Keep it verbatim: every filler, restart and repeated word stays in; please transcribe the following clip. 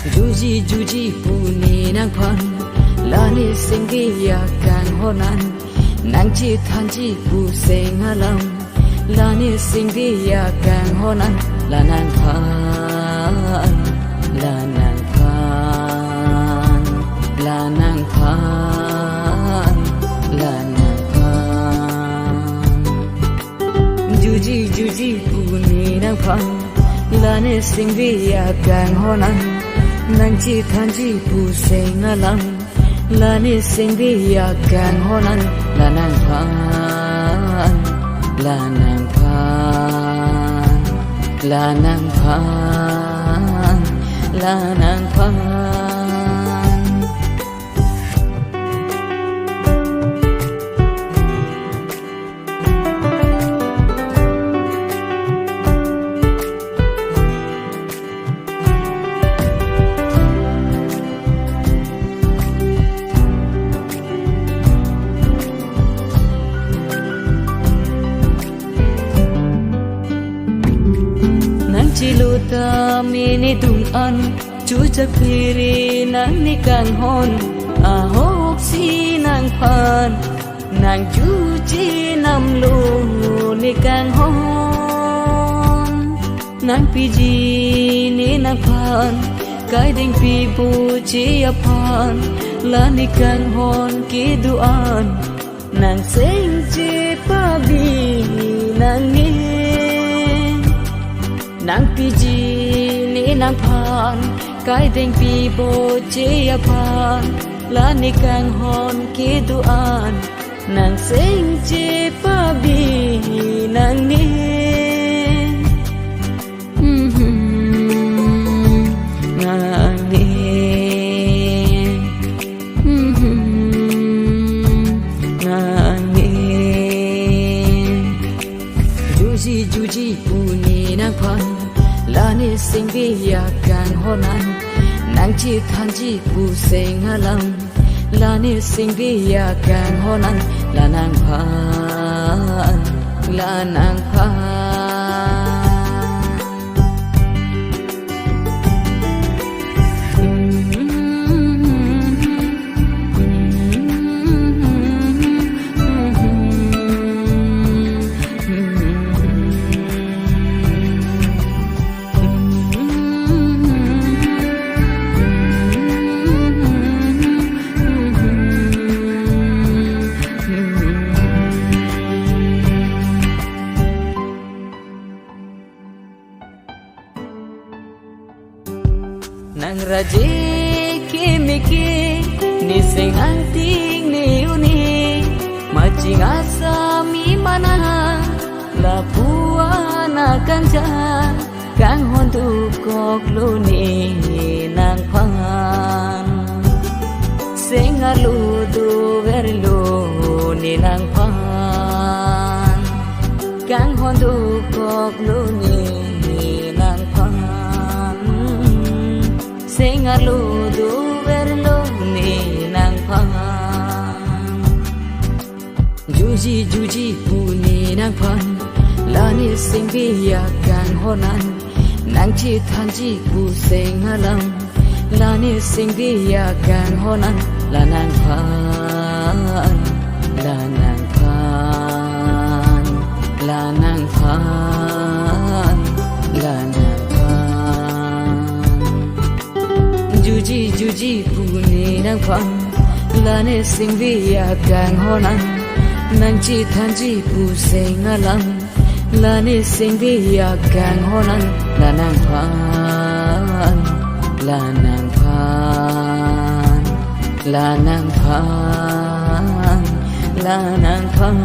Juji juji pu ne nangphan, la ne singdi akanghon an, nangchethanji pu seng alam, la ne singdi akanghon an, la nangphan, la nangphan, la nangphan, la nangphan. Juji juji pu ne nangphan, la ne singdi akanghon an, nangchethanji pu seng alam, la ne singdi akanghon an, la nangphan, la nangphan, la nangphan, la nangphan. Nangchelo tame netum an, chojak phere nang ne kanghon, ahok si nangphan, nangchochenamlo ne kanghon. Nangpiji ne nangphan, kaideng pipo che aphan, la ne kanghon kedo an, nang seng chepabi nangne. Nangpiji ne nangphan, kaideng pipo che aphan, la ne kanghon kedo an, nang seng chepabi nangne. Mhm, nangne. Mhm, nangne. Juji juji pu ne nangphan, la ne singdi akanghon an, nangchethanji pu seng alam, la ne singdi akanghon an, la nangphan, la nangphan. Nang raje keme ke, ne seng angting ne une, maching asami mana, lapu-an akanja, kanghon dokoklo ne nangphan. Seng arlo doverlo ne nangphan, kanghon dokoklo ne nangphan. Seng arlo doverlo ne nangphan. Juji juji pu ne nangphan, la ne singdi akanghon an, nangchethanji pu seng alam, la ne singdi akanghon an, la nangphan, la nangphan, la nangphan, la nangphan. Juji juji pu ne nangphan, la ne singdi akanghon an, nangchethanji pu seng alam, la ne singdi akanghon an, la nangphan, la nangphan, la nangphan, la nangphan.